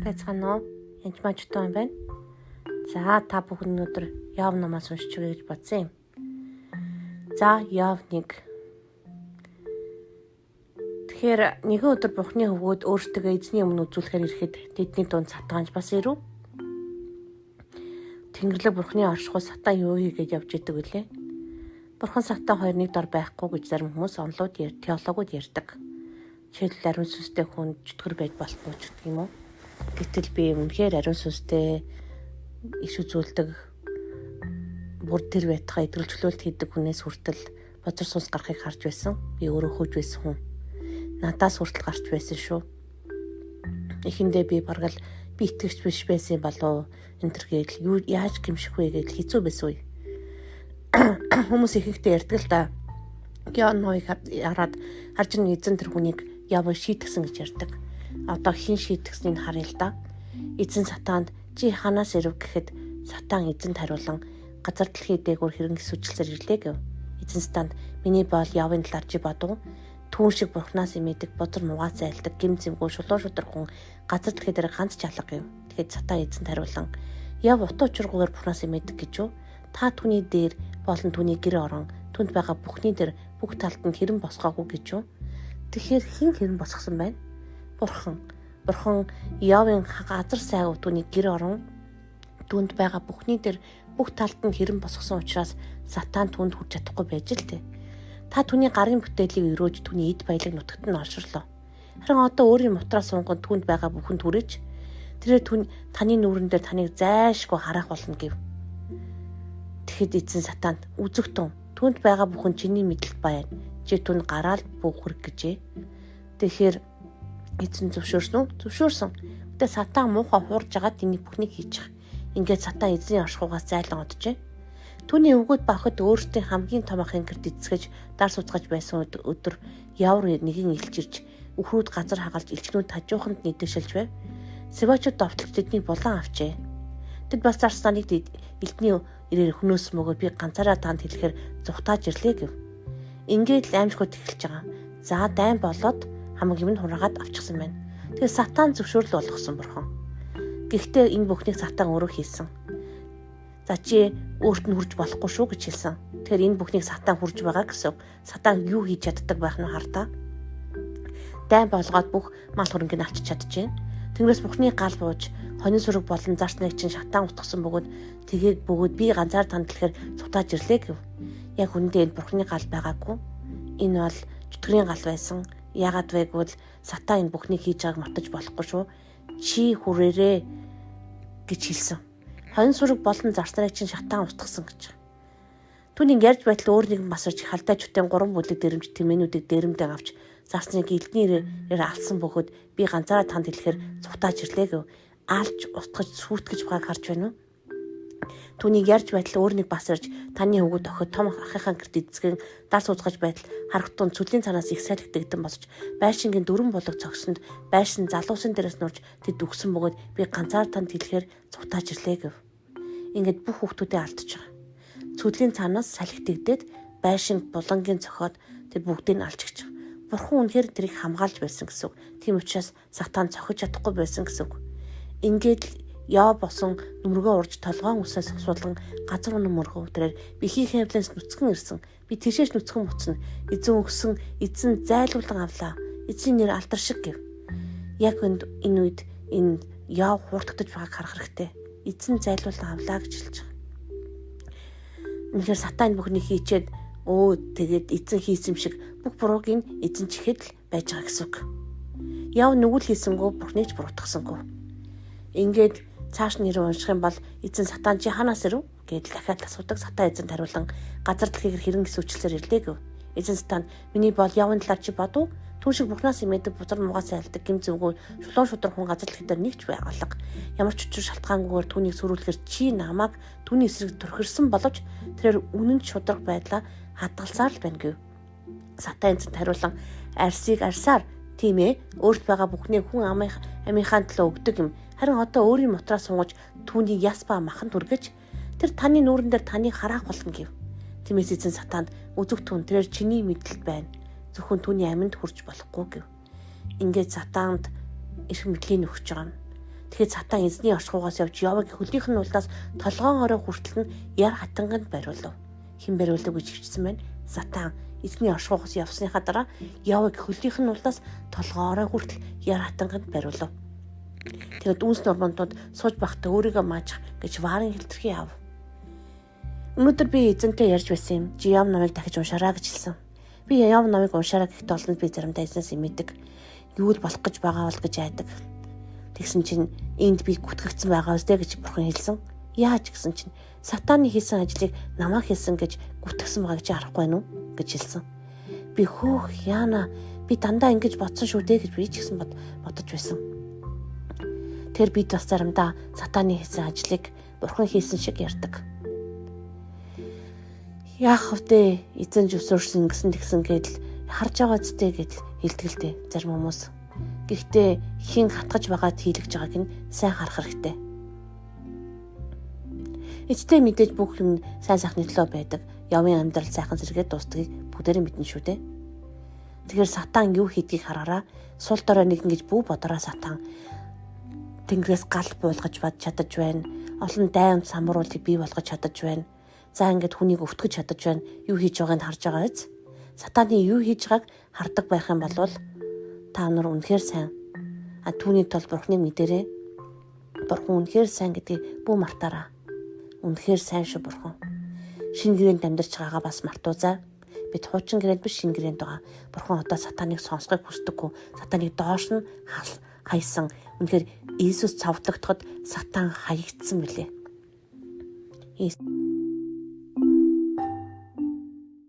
Байцгаана уу? Янжмаа чутан байна. За та бүхэн өнөөдөр Яв номоос уншиж өгье гэж бодсон юм. За Яв 1. Тэгэхээр нэгэн өдөр Бурхны хөвгүүд өөрсдөө эзний өмнө үзүүлэхээр ирэхэд тэдний дунд сатанч бас ирэв. Тэнгэрлэг Бурхны оршихуй сатан юу хийгээд явж идэг вүлээ? Бурхан сатан хоёр нэг дор байхгүй гэж зарим хүмүүс онлууд теологууд ярьдаг. Жишээлбэл ариун сүнстэй хүн чөтгөр байж болохгүй ч гэдэг юм уу? Гэтэл би үнэхээр ариун сүнстэй иш үзүүлдэг, бүр тэр байтугай идэвхжүүлэлт хийдэг хүнээс хүртэл бозор сүнс гарахыг харж байсан. Би өөрөө хөөж байсан хүн. Надаас хүртэл гарч байсан шүү. Эхэндээ би бараг л би итгэгч биш байсан болов энэ төр гээл юу яаж гимших вэ гэж хэцүү байсан үе. Хүмүүс ихэнхдээ ярьдаг л да. Ноёг хараад харж ин эзэн тэр хүнийг яв шийтгсэн гэж ярьдаг. Одоо хэн шийтгснийг харъя л да. Эзэн сатаанд чи ханаас ирэв гэхэд сатан эзэнт хариулан газар дэлхий дээгүүр хэрэн сүжилсээр ирлээ гэв. Эзэн сатанд миний боол явын талаар чи бодов. Түүн шиг бурхнаас имэдэг бозор мугаас зайлдаг гим зэмгүй шулуун шудар хүн газар дэлхий дээр ганц ч алга гэв. Тэгэхэд сатан эзэнт хариулан яв утга учиргүйгээр бурхнаас имэдэг гэж юу? Та түүний дээр болон түүний гэр орон түнд байгаа бүхний дээр бүх талд нь хэрэн босгоогүй гэж юу? Тэгэхээр хэн хэрэн босгосон байна? Бурхан. Бурхан Явын газар сайг түүний гэр орон түнд байгаа бүхний дээр бүх талд нь хэрэн босгосон учраас сатан түнд хүрч чадахгүй байж л тээ. Та түүний гарын бүтээлийг өрөөж түүний эд баялаг нутагт нь олширлоо. Харин одоо өөрийн мутраа сунган түнд байгаа бүхэнд хүрэж тэрээр түн таны нүүрэн дээр таныг зайлшгүй хараах болно гэв. Тэгэхэд эзэн сатанд үзэгтэн түнд байгаа бүхэн чиний мэдлэлд байна. Чи түнд гараал бүх хүрг гэжээ. Тэгэхээр эзэн зөвшөөрсөн үү? Зөвшөөрсөн. Гэтэ сатан муухай хуурж байгаа тэний бүхнийг хийчих. Ингээд сатан эзний оршихугаас зайлан оджээ. Түүний өвгөд бахад өөрсдийн хамгийн том ахын гэрт эцгэж дар суцгаж байсан өдөр явар нэгэн илч ирж үхрүүд газар хагалж элчнүүд хажууханд нийтэшилж байв. Севачууд довтлож тэднийг булан авчээ. Тэд бас зарснаа нэг элдний ирээр хөнөөс мөгөө би ганцаараа танд хэлэхээр зүхтааж ирлээ гэв. Ингээд л аимшгууд эхэлж байгаа. За дайн болоод хамаг юм нь хураагаад авчихсан байна. Тэгээ сатан зөвшөөрөл болгосон бурхан. Гэхдээ энэ бүхнийг сатан өөрөө хийсэн. За чи өөрт нь хүрч болохгүй шүү гэж хэлсэн. Тэгэхээр энэ бүхнийг сатан хүрж байгаа гэсэн. Сатан юу хийж чаддаг байх нь хар та. Дайн болгоод бүх мал хөрөнгөний авчиж чадчихээн. Тэнгэрээс бүхний гал бууж хонин сүрэг болон зарц нэг чинь шатан утгасан бөгөөд тэгээд бөгөөд би ганцаар танд хэлэхээр цутааж ирлээ гэв. Яг үнэндээ энэ бурхны гал байгаагүй. Энэ бол чөтгөрийн гал байсан. Яагаад вэ гэвэл сатан энэ бүхнийг хийж байгааг мартаж болохгүй шүү. Чи хүрээрээ гэж хэлсэн. Хонин сүрэг болон зарц нарыг чинь шатан устгасан гэж. Түүнийг ярьж байтал өөр нэгэн бас ирж халдай чүтэн 3 бүлэг дэрэмж тэмээнүүдийг дэрэмдэн авч зарцныг элдний ирээр алдсан бөгөөд би ганцаараа танд хэлэхээр цухтааж ирлээ гэв. Алж устгаж сүйтгэж байгааг харж байна уу? Түүнийг ярьж байтал өөр нэг бас ирж таны хөвгүүд охид том ахынхаа гэрт эцгэн дар сууцгаж байтал харахтун цүлийн цанаас их салхи дэгдэн босч байшингийн 4 булаг цогсонд байшин залуусын дээрээс нурж тэд үгсэн бөгөөд би ганцаар танд хэлэхээр цухтааж ирлээ гэв. Ингээд бүх хүүхдүүдээ алдчих байгаа. Цүлийн цаанаас салхи дэгдээд байшин булангийн цохиод тэр бүгдийг нь алж гिच. Бурхан үнэхээр тэрийг хамгаалж байсан гэсэн үг. Тийм учраас сатан цохиж чадахгүй байсан гэсэн үг. Ингээд л яа босон нүмергөө урж толгоон үсээс суулган газар унан мөргөө тэрээр би хийх хавлаас нүцгэн ирсэн. Би тийшээш нүцгэн буцна. Эзэн өгсөн, эзэн зайлуулан авлаа. Эзэн нэр алдар шиг гэв. Яг энэ үед энэ яв хууртагдаж байгааг харах хэрэгтэй. Эзэн зайлуулан авлаа гэж хэлж байгаа. Үнэхээр сатан бүхнийг хийчээд өө тэгээд эзэн хийсэн юм шиг бүх бурууг нь эзэн чихэд л байж байгаа гэсэн үг. Яв нүгэл хийсэнгүү бурхныг ч буруутгасангүй. Ингээд цааш нь нэр унших юм бол эзэн сатан чи ханаас ирэв гэдэл дахиад асуудаг. Сатан эзэнт хариулан газар дэлхийгэр хэрэн гэсүүчлсээр ирлээ гэв. Эзэн сатан миний бол явын талаар чи бодов. Түүн шиг бурхнаас имэдэг бузар мугаас айлдаг гим зэмгүй шулуун шудар хүн газар дэлхий дээр нэг ч бай алга. Ямар ч учир шалтгаангүйгээр түүнийг сөрүүлэхээр чи намайг түүний эсрэг төрхөрсөн боловч тэрээр үнэн шударга байдлаа хадгалсаар л байна гэв. Сатан эзэнт хариулан арсыг арсаар тийм ээ өөрт байгаа бүхнийг хүн амынхаа төлөө өгдөг юм. Харин одоо өөрийн мутраа сунгаж түүнийг яс ба маханд хүргэж тэр таны нүүрэн дээр таныг хараах болно гэв. Тиймээс эзэн сатанд үзэг түн тэрээр чиний мэдлэлд байна. Зөвхөн түүний аминд хүрч болохгүй гэв. Ингээд сатанд эрх мэдлийг өгч байгаа юм. Тэгэхээр сатан эзний оршихугаас явж Йовыг хөлийнх нь улдаас толгоон орой хүртэл нь яр хатанганд бариулав. Хэн бариулав гэж хөвчсөн байна? Сатан эзний оршихугаас явсныхаа дараа Йовыг хөлийнх нь улдаас толгоон орой хүртэл яр хатанганд бариулав. Тэгээд үнс нурмандууд сууж байхдаа өөрийгөө маажих гэж варын хэлтрхий ав. Өнөөдөр би эзэнтэй ярьж байсан юм. Чи Йов номыг дахиж уншаарай гэж хэлсэн. Би Йов номыг уншаарай гэхэд олонд би заримдаа эзнээс имэдэг. Юу л болох гэж байгаа бол гэж айдаг. Тэгсэн чинь энд би гүтгэгдсэн байгаа үстэй гэж бурхан хэлсэн. Яаж гэсэн чинь сатаны хийсэн ажлыг намайг хийсэн гэж гүтгэсэн байгааг чи харахгүй байна уу гэж хэлсэн. Би хөөх яана би дандаа ингэж бодсон шүү дээ гэж би ч гэсэн бодож байсан. Тэр бид бас заримдаа сатаны хийсэн ажлыг бурхан хийсэн шиг ярьдаг. Яах вэ? Эзэн зөвшөөрсөн гэсэн тэгсэн гэдэл харж байгаа зү гэдэл хэлдэг л дээ зарим хүмүүс. Гэхдээ хэн хатгаж байгаад хийлгэж байгааг нь сайн харах хэрэгтэй. Эцтэй мэдээж бүх юм сайн сайхны төлөө байдаг. Явын амьдрал сайхан зэрэгээр дуустдгийг бүгдээрээ мэднэ шүү дээ. Тэгэхээр сатан юу хийдгийг хараараа сул дорой нэгэн гэж бүү бодороо сатан тэнгэрээс гал буулгаж бад чадаж байна. Олон дайм самруулыг бий болгож чадаж байна. За ингээд хүнийг өвтгөж чадаж байна. Юу хийж байгааг нь харж байгаа биз? Сатаны юу хийж байгааг хардаг байх юм бол та нар үнэхээр сайн. А түүний тул Бурхныг мэдэрээ. Бурхан үнэхээр сайн гэдгийг бүү мартаарай. Үнэхээр сайн шүү Бурхан. Шинэ гэрээнд амьдарч байгаагаа бас мартуузаа. Бид хуучин гэрээнд биш шинэ гэрээнд байгаа. Бурхан одоо сатаныг сонсохыг хүсдэггүй. Сатаныг доош нь хайсан. Үнэхээр Иесус цовдлогдоход сатан хаягдсан билээ.